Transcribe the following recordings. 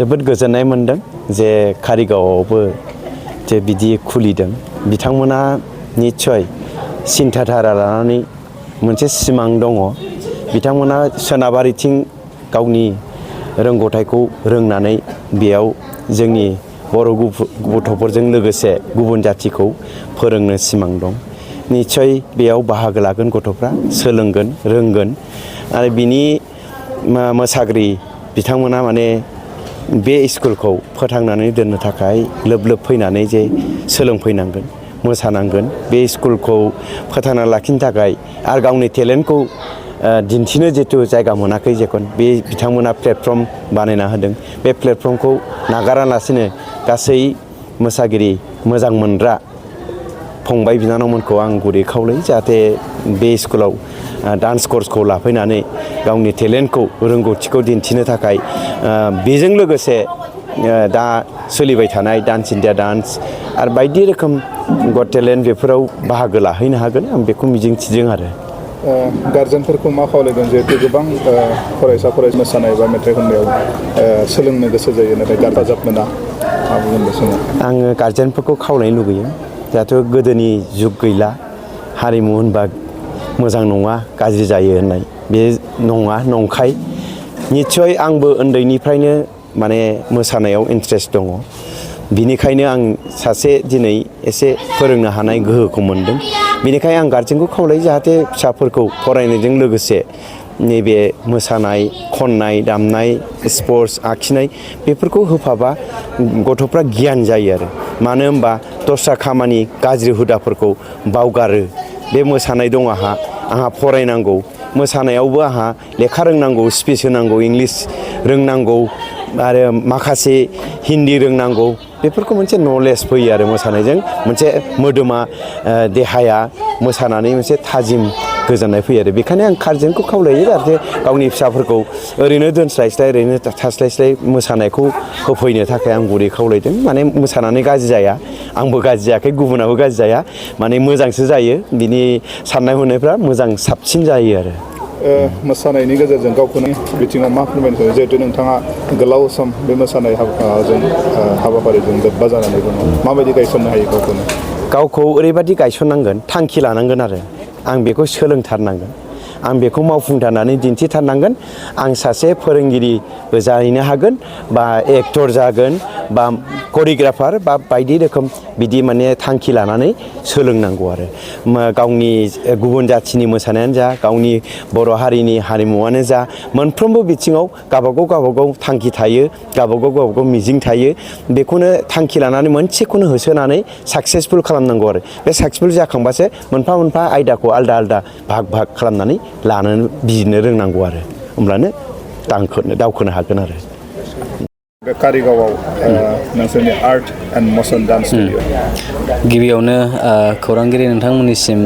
जोबोद गोजोननाय मोनदों जे कारिगावआवबो जे बिदि खुलिदों बिथांमोना निस्सय सिन्थाधारा लानानै मोनसे सिमां दङ बिथांमोना सोनाबारिथिं गावनि रोंगौथायखौ रोंनानै बेयाव जोंनि बर' गथ'फोरजों लोगोसे गुबुन जाथिखौ फोरोंनो सिमां दं निस्सय बेयाव बाहागो लागोन गथ'फ्रा सोलोंगोन रोंगोन आरो बिनि मोसागिरि बिथांमोना माने बे स्कुलखौ फोथांनानै दोननो थाखाय लोब लोब फैनानै जे सोलोंफैनांगोन मोसानांगोन बे स्कुलखौ फोथांना लाखिनो थाखाय आरो गावनि टेलेन्टखौ दिन्थिनो जितु जायगा मोनाखै जेखन बे बिथांमोना प्लेटफर्म बानायना होदों बे प्लेटफर्मखौ नागारालासिनो गासै मोसागिरि मोजां मोनग्रा फंबाय बिनानावमोनखौ आं गुरै खावलायो जाहाथे बे स्कुलाव डान्स कर्सखौ लाफैनानै गावनि टेलेन्टखौ रोंगौथिखौ दिन्थिनो थाखाय बेजों लोगोसे दा सोलिबाय थानाय डान्स इन्डिया डान्स आरो बायदि रोखोम गट टेलेन्ट बेफोराव बाहागो लाहैनो हागोन आं बेखौ मिजिंथिदों आरो गार्जेनफोरखौ मा खावलायगोन जिहेतु गोबां फरायसा मोसानाय बा मेथाइ खननायाव सोलोंनो गोसो जायो नाथाय हेफाजाब मोना मा बुंगोन बे समाव आङो गार्जेनफोरखौ खावलायनो लुगैयो जाहाथे गोदोनि जुग गैला हारिमु होनबा मोजां नङा गाज्रि जायो होननाय बे नङा नंखाय निस्सय आंबो उन्दैनिफ्रायनो माने मोसानायाव इन्ट्रेस्ट दङ बिनिखायनो आं सासे दिनै एसे फोरोंनो हानाय गोहोखौ मोनदों बेनिखायनो आं गार्जेनखौ खावलायो जाहाथे फिसाफोरखौ फरायनायजों लोगोसे नैबे मोसानाय खननाय दामनाय स्पर्ट्स आखिनाय बेफोरखौ होफाबा गथ'फ्रा गियान जायो आरो मानो होनबा दस्रा खामानि गाज्रि हुदाफोरखौ बावगारो बे मोसानाय दं आंहा फरायनांगौ मोसानायावबो आंहा लेखा रोंनांगौ स्पिच होनांगौ इंलिश रोंनांगौ आरो माखासे हिन्दी रोंनांगौ बेफोरखौ मोनसे नलेज फैयो आरो मोसानायजों मोनसे मोदोमा देहाया मोसानानै मोनसे थाजिम गोजोननाय फैयो आरो बेखायनो आं गार्जेनखौ खावलायो जाहाथे गावनि फिसाफोरखौ ओरैनो दोनस्लायस्लाय ओरैनो थास्लायस्लाय मोसानायखौ होफैनो थाखाय आं गुरै खावलायदों माने मोसानानै गाज्रि जाया आंबो गाज्रि जायाखै गुबुनाबो गाज्रि जाया माने मोजांसो जायो बिनि साननाय हनायफ्रा मोजां साबसिन जायो आरो मोसानायनि गेजेरजों गावखौनो बिथिङाव मा फोरमायनो सानो जिहेतु नोंथाङा गोलाव सम बे मोसानाय हाबाफारिजों लोब्बा जानानै दङ माबायदि गायसननो हायो गावखौ ओरैबायदि गायसननांगोन थांखि लानांगोन आरो आं बेखौ सोलोंथारनांगोन आं बेखौ मावफुंथारनानै दिन्थिथारनांगोन आं सासे फोरोंगिरिबो जाहैनो हागोन बा एक्टर जागोन बा करिय'ग्राफार बा बायदि रोखोम बिदि माने थांखि लानानै सोलोंनांगौ आरो गावनि गुबुन जाथिनि मोसानायानो जा गावनि बर' हारिनि हारिमुवानो जा मोनफ्रोमबो बिथिङाव गावबागाव थांखि थायो गावबागाव मिजिं थायो बेखौनो थांखि लानानै मोनसेखौनो होसोनानै साक्सेसफुल खालामनांगौ आरो बे साक्सेसफुल जाखांबासो मोनफा मोनफा आयदाखौ आलदा भाग खालामनानै लानो बिजिरनो रोंनांगौ आरो होमब्लानो दावखोनो हागोन आरो कारिगावआव नोंसोरनि आर्ट एन्ड मसन डान्स स्टुडिअ गिबियावनो खौरांगिरि नोंथांमोननिसिम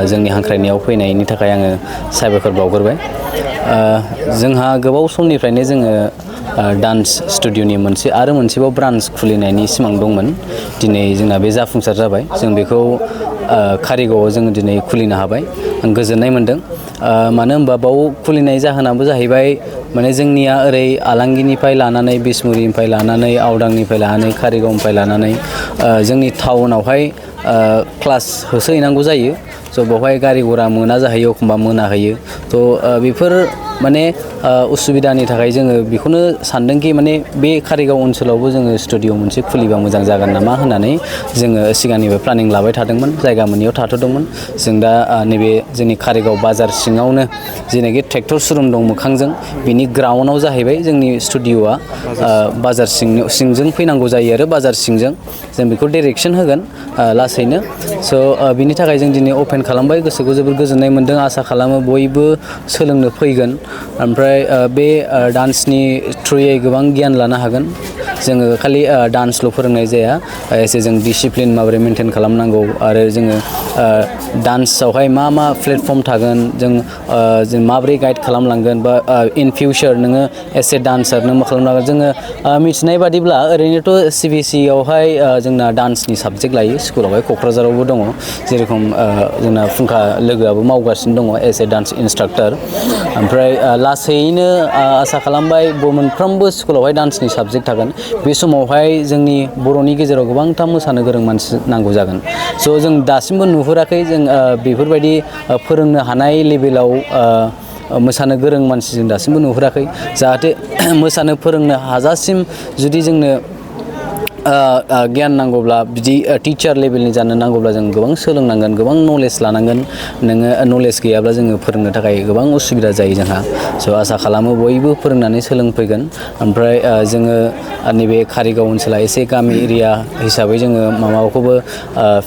जोंनि हांख्रायनायाव फैनायनि थाखाय आङो साबायखर बावग्रोबाय जोंहा गोबाव समनिफ्रायनो जोङो डान्स स्टुडिअनि मोनसेबाव ब्रान्स खुलिनायनि सिमां दंमोन दिनै जोंना बे जाफुंसार जाबाय जों बेखौ कारिगावआव जोङो दिनै खुलिनो हाबाय आं गोजोननाय मोनदों मानो होनबा बाव खुलिनाय जाहोनाबो जाहैबाय माने जोंनिया ओरै आलांगिनिफ्राय लानानै बिसमुरिनिफ्राय लानानै आवदांनिफ्राय लानानै कारिगावनिफ्राय लानानै जोंनि टाउनावहाय क्लास होसोहैनांगौ जायो स' बेवहाय गारि घरा मोना जाहैयो एखमबा मोनाहैयो थ' बेफोर माने उसुबिदानि थाखाय जोङो बेखौनो सानदोंखि माने बे कारिगाव ओनसोलावबो जोङो स्टुडिअ मोनसे खुलिबा मोजां जागोन नामा होननानै जोङो सिगांनिफ्राय प्लानिं लाबाय थादोंमोन जायगा मोनैयाव थाथ'दोंमोन जों दा नैबे जोंनि कारिगाव बाजार सिङावनो जेनाखि ट्रेक्टर श'रुम दं मोखांजों बिनि ग्राउन्डआव जाहैबाय जोंनि स्टुडिअआ बाजार सिंजों फैनांगौ जायो आरो बाजार सिंजों जों बेखौ डाइरेक्सन होगोन लासैनो स' बिनि थाखाय जों दिनै अपेन खालामबाय गोसोखौ जोबोर गोजोननाय मोनदों आसा खालामो बयबो सोलोंनो फैगोन ओमफ्राय बे डान्सनि थ्रुयै गोबां गियान लानो हागोन जोङो खालि डान्सल' फोरोंनाय जाया एसे जों डिसिप्लिन माबोरै मेनटेन खालामनांगौ आरो जोङो डान्सआवहाय मा मा प्लेटफर्म थागोन जों माबोरै गाइड खालामलांगोन बा इन फिउचार नोङो एस ए डान्सार नों मा खालामनांगोन जोङो मिथिनाय बादिब्ला ओरैनोथ' CBSE आवहाय जोंना डान्सनि साबजेक्ट लायो स्कुलावहाय क'क्राझारावबो दङ जेरेखम जोंना फुंखा लोगोआबो मावगासिनो दङ एस ए डान्स इन्सट्राक्टर ओमफ्राय लासैनो आसा खालामबाय मोनफ्रोमबो स्कुलावहाय डान्सनि साबजेक्ट थागोन बे समावहाय जोंनि बर'नि गेजेराव गोबांथा मोसानो गोरों मानसि नांगौ जागोन स' जों दासिमबो नुहुराखै जों बेफोरबायदि फोरोंनो हानाय लेभेलाव मोसानो गोरों मानसि जों दासिमबो नुहुराखै जाहाथे मोसानो फोरोंनो हाजासिम जुदि जोंनो गियान नांगौब्ला बिदि टिचार लेभेलनि जानो नांगौब्ला जों गोबां सोलोंनांगोन गोबां नलेज लानांगोन नोङो नलेज गैयाब्ला जोङो फोरोंनो थाखाय गोबां उसुबिदा जायो जोंहा स' आसा खालामो बयबो फोरोंनानै सोलोंफैगोन ओमफ्राय जोङो नैबे कारिगाव ओनसोला एसे गामि एरिया हिसाबै जोङो माबाखौबो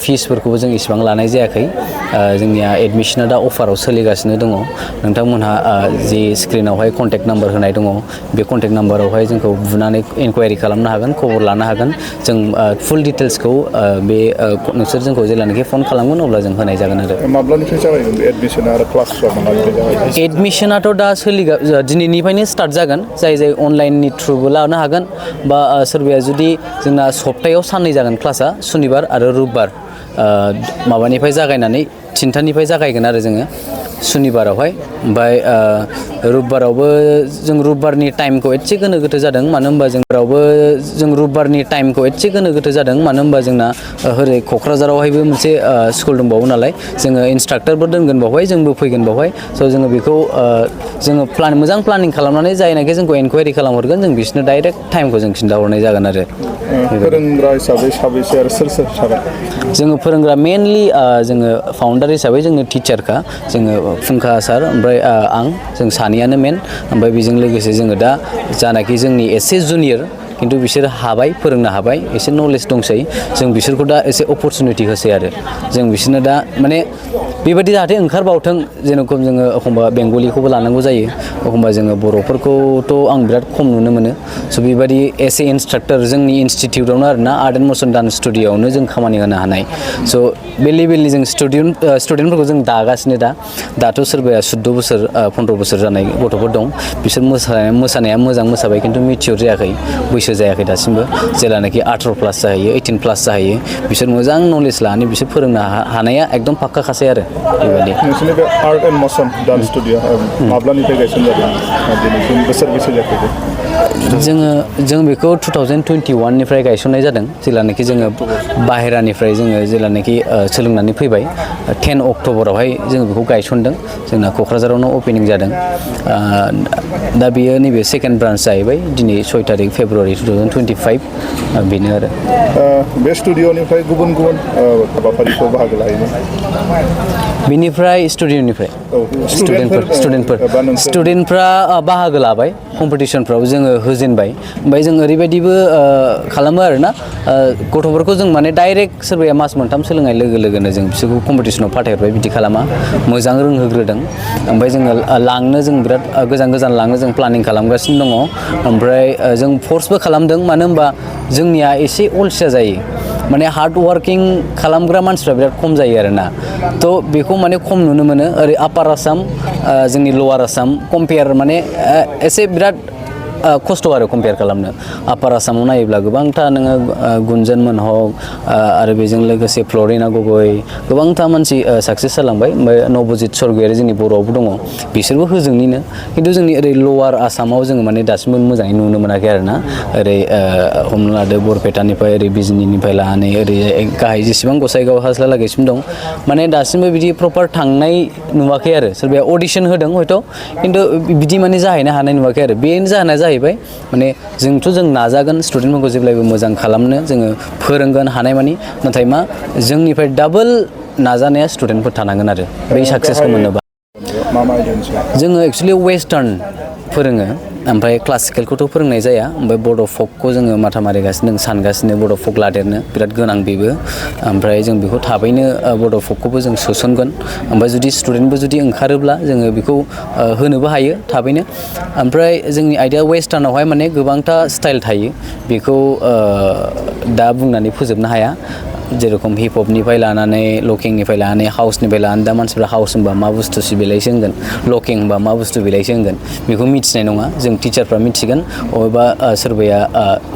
फिसफोरखौबो जों इसेबां लानाय जायाखै जोंनिया एडमिसना दा अफाराव सोलिगासिनो दङ नोंथांमोनहा जि स्क्रिनावहाय कन्टेक्ट नाम्बार होनाय दङ बे कन्टेक्ट नाम्बारावहाय जोंखौ बुनानै इनकुवायरि खालामनो हागोन खबर लानो हागोन जों फुल डिटेल्सखौ बे नोंसोर जोंखौ जेब्लानाखि फन खालामगोन अब्ला जों होनाय जागोन आरो माब्लानिफ्राय जागायगोन बे एडमिसना आरो क्लासफ्रा माब्लानिफ्राय जागायगोन एडमिसनाथ' दा दिनैनिफ्रायनो स्टार्ट जागोन जाय अनलाइननि थ्रुबो लानो हागोन बा सोरबाया जुदि जोंना सप्तायाव साननै जागोन क्लासआ सुनिबार आरो रबिबार माबानिफ्राय जागायनानै 3थानिफ्राय जागायगोन आरो जोङो सुनिबारावहाय ओमफ्राय रबिबारावबो जों रबिबारनि टाइमखौ एसे गोनो गोथो जादों मानो होनबा जों रबिबारनि टाइमखौ एसे गोनो गोथो जादों मानो होनबा जोंना ओरै क'क्राझारावहायबो मोनसे स्कुल दंबावो नालाय जोङो इन्सट्राक्टरबो दोनगोन बावहाय जोंबो फैगोन बावहाय स' जोङो बेखौ जोङो मोजां प्लानिं खालामनानै जायनाखि जोंखौ इनकुवायरि खालामहरगोन जों बिसोरनो डाइरेक्ट टाइमखौ जों खिन्थाहरनाय जागोन आरो फोरोंग्रा हिसाबै साबैसे आरो सोर थागोन जोङो फोरोंग्रा मेनलि जोङो फाउन्डार हिसाबै जोङो टिचारखा जोङो फुंखा सार ओमफ्राय आं जों सानैयानो मेन ओमफ्राय बेजों लोगोसे जोङो दा जानाखि जोंनि एसे जुनियर खिन्थु बिसोर हाबाय फोरोंनो हाबाय एसे नलेज दंसै जों बिसोरखौ दा एसे अपरचुनिटि होसै आरो जों बिसोरनो दा माने बेबायदि जाहाथे ओंखारबावथों जेरखम जोङो एखमबा बेंगलिखौबो लानांगौ जायो एखमबा जोङो बर'फोरखौथ' आं बिराद खम नुनो मोनो स' बेबायदि एस ए इन्सट्राक्टर जोंनि इनस्टिटिउटआवनो आरोना आर्ट एन्ड मोशन डान्स स्टुडिअ'आवनो जों खामानि होनो हानाय स' बे लेभेलनि जों स्टुडेन्टफोरखौ जों दागासिनो दाथ' सोरबाया 14 बोसोर 15 बोसोर जानाय गथ'फोर दं बिसोर मोसानाया मोजां मोसाबाय खिन्थु मिटियर जायाखै बैसो जायाखै दासिमबो जेलानाखि 18 प्लास जाहैयो 18 प्लास जाहैयो बिसोर मोजां नलेज लानानै बिसोर फोरोंनो हानाया एकदम पाक्काखासै आरो बेबायदि नोंसोरनि बे art and motion dance studio माब्लानिफ्राय गायसनजादों दिनैसिम बोसोरबेसे जाखो जों बेखौ 2021निफ्राय गायसननाय जादों जेलानाखि जोङो बाहेरानिफ्राय जोङो जेलानाखि सोलोंनानै फैबाय 10 अक्ट'बरावहाय जोङो बेखौ गायसनदों जोंना क'क्राझारावनो अपेनिं जादों दा बेयो नैबे सेकेन्ड ब्रान्च जाहैबाय दिनै 6 तारिख फेब्रुवारि 2025 बेनो आरो बे स्टुडिअ'निफ्राय गुबुन गुबुन हाबाफारिफोर बाहागो लायोमोन बेनिफ्राय स्टुडेन्टफ्रा बाहागो लाबाय कम्पिटिसनफ्राव जोङो होजेनबाय ओमफ्राय जों ओरैबायदिबो खालामो आरोना गथ'फोरखौ जों माने डाइरेक्ट सोरबाया मास मोनथाम सोलोंनाय लोगो लोगोनो जों बिसोरखौ कम्पिटिसनाव फाथायहरबाय बिदि खालामा मोजां रोंहोग्रोदों ओमफ्राय जोङो लांनो जों बिराद गोजान लांनो जों प्लानिं खालामगासिनो दङ ओमफ्राय जों फर्सबो खालामदों मानो होनबा जोंनिया एसे अलसिया जायो माने हार्ड वार्किं खालामग्रा मानसिफ्रा बिराद खम जायो आरोना थ' बेखौ माने खम नुनो मोनो ओरै आपार आसाम जोंनि लवार आसाम कम्पेयार माने एसे बिराद खस्थ' आरो कम्पेयार खालामनो आपार आसामाव नायोब्ला गोबांथा नोङो गुन्जन मोनहक आरो बेजों लोगोसे फ्लरिना गगৈ गोबांथा मानसि साक्सेस जालांबाय ओमफ्राय नबजित सरगयारि जोंनि बर'आवबो दङ बिसोरबो होजोंनिनो खिन्थु जोंनि ओरै लवार आसामाव जोङो माने दासिमबो मोजाङै नुनो मोनाखै आरोना ओरै हमना लादो बरपेटानिफ्राय ओरै बिजनिनिफ्राय लानानै ओरै गाहाय जेसेबां गसाइगाव हास्लालागैसिम दं माने दासिमबो बिदि प्रपार थांनाय नुवाखै आरो सोरबाया अडिसन होदों हयथ' खिन्थु बिदि माने जाहैनो हानाय नुवाखै आरो बेनो जाहोना जाहैबाय माने जों नाजागोन स्टुडेन्टफोरखौ जेब्लायबो मोजां खालामनो जोङो फोरोंगोन हानायमानि नाथाय मा जोंनिफ्राय डाबल नाजानाया स्टुडेन्टफोर थानांगोन आरो बै साक्सेसखौ मोननोबा जोङो एक्सुवेलि वेस्टार्न फोरोङो ओमफ्राय क्लासिकेलखौथ' फोरोंनाय जाया ओमफ्राय बड' फकखौ जोङो माथा मारिगासिनो सानगासिनो बड' फक लादेरनो बिराद गोनां बेबो ओमफ्राय जों बेखौ थाबैनो बड' फकखौबो जों सोसनगोन ओमफ्राय जुदि स्टुडेन्टबो जुदि ओंखारोब्ला जोङो बेखौ होनोबो हायो थाबैनो ओमफ्राय जोंनि आयदाया वेस्टार्नावहाय माने गोबांथा स्टाइल थायो बेखौ दा बुंनानै फोजोबनो हाया जेरखम हिप हपनिफ्राय लानानै लकिंनिफ्राय लानानै हाउसनिफ्राय लानानै दा मानसिफ्रा हाउस होनबा मा बुस्थुसो बेलायसो होनगोन लकिं होनबा मा बुस्थु बेलायसो होनगोन बेखौ मिथिनाय नङा जों टिचारफ्रा मिथिगोन अबेबा सोरबाया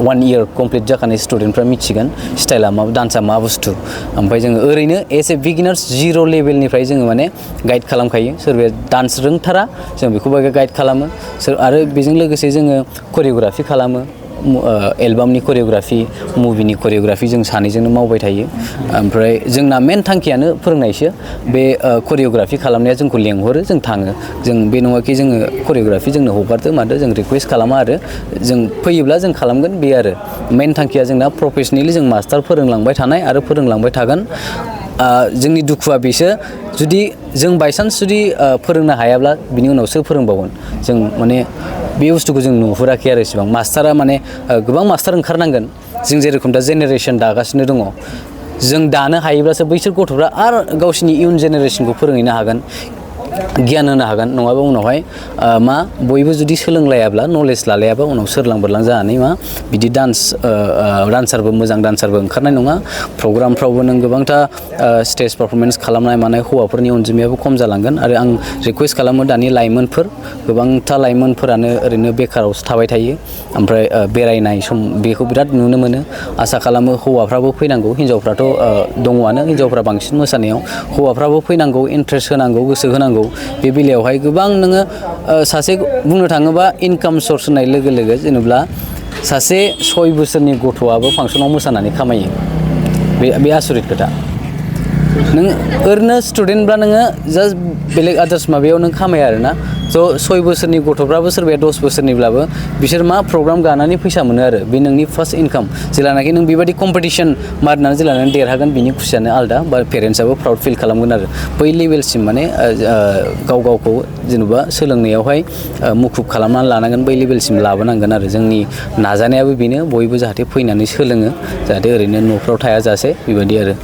1 इयार कमप्लिट जाखानाय स्टुडेन्टफ्रा मिथिगोन स्टाइला मा डान्सआ मा बुस्थु ओमफ्राय जोङो ओरैनो एज ए बिगिनार्स 0 लेभेलनिफ्राय जोङो माने गाइड खालामखायो सोरबाया डान्स रोंथारा जों बेखौबो गाइड खालामो आरो बेजों लोगोसे जोङो करिय'ग्राफि खालामो एलबामनि करिय'ग्राफि मुभिनि करिय'ग्राफि जों सानैजोंनो मावबाय थायो ओमफ्राय जोंना मेन थांखियानो फोरोंनायसो बे करिय'ग्राफि खालामनाया जोंखौ लेंहरो जों थाङो जों बे नङाखि जोङो करिय'ग्राफि जोंनो हगारदो मादो जों रिकुवेस्ट खालामा आरो जों फैयोब्ला जों खालामगोन बे आरो मेन थांखिया जोंना प्रफेसनेलि जों मास्टार फोरोंलांबाय थानाय आरो फोरोंलांबाय थागोन जोंनि दुखुआ बेसो जुदि जों बायसान्स जुदि फोरोंनो हायाब्ला बिनि उनाव सोर फोरोंबावगोन जों माने बे बुस्थुखौ जों नुहुराखै आरो इसेबां मास्टारा माने गोबां मास्टार ओंखारनांगोन जों जेरेखम दा जेनेरेसन दागासिनो दङ जों दानो हायोब्लासो बैसोर गथ'फ्रा आरो गावसिनि इयुन जेनेरेसनखौ फोरोंहैनो हागोन गियान होनो हागोन नङाबा उनावहाय मा बयबो जुदि सोलोंलायाब्ला नलेज लालायाबा उनाव सोरलां बोरलां जानानै मा बिदि डान्सारबो मोजां डान्सारबो ओंखारनाय नङा प्रग्रामफ्रावबो नों गोबांथा स्टेज पारफरमेन्स खालामनाय मानाय हौवाफोरनि अनजिमायाबो खम जालांगोन आरो आं रिकुवेस्ट खालामो दानि लाइमोनफोर गोबांथा लाइमोनफोरानो ओरैनो बेखारावसो थाबाय थायो ओमफ्राय बेरायनाय सम बेखौ बिराद नुनो मोनो आसा खालामो हौवाफ्राबो फैनांगौ हिन्जावफ्राथ' दङआनो हिन्जावफ्रा बांसिन मोसानायाव हौवाफ्राबो फैनांगौ इन्ट्रेस्ट होनांगौ गोसो होनांगौ बे बेलायावहाय गोबां नोङो सासे बुंनो थाङोबा इनकाम सर्स होननाय लोगो लोगो जेनेबा सासे 6 बोसोरनि गथ'आबो फांसनाव मोसानानै खामायो बे आसरित खोथा नों ओरैनो स्टुडेन्टब्ला नोङो जास्ट बेलेग आदार्स माबायाव नों खामाया आरोना स' 6 बोसोरनि गथ'फ्राबो सोरबाया 10 बोसोरनिब्लाबो बिसोर मा प्रग्राम गानानै फैसा मोनो आरो बे नोंनि फार्स्ट इनकाम जेलानाखि नों बेबायदि कम्पिटिसन मारिनानै जेलानानै देरहागोन बिनि खुसियानो आलदा बा पेरेन्टसाबो प्राउड फिल खालामगोन आरो बै लेभेलसिम माने गावखौ जेनेबा सोलोंनायावहाय मुखुब खालामनानै लानांगोन बै लेभेलसिम लाबोनांगोन आरो जोंनि नाजानायाबो बेनो बयबो जाहाथे फैनानै सोलोङो जाहाथे ओरैनो न'फ्राव थायाजासे बेबायदि आरो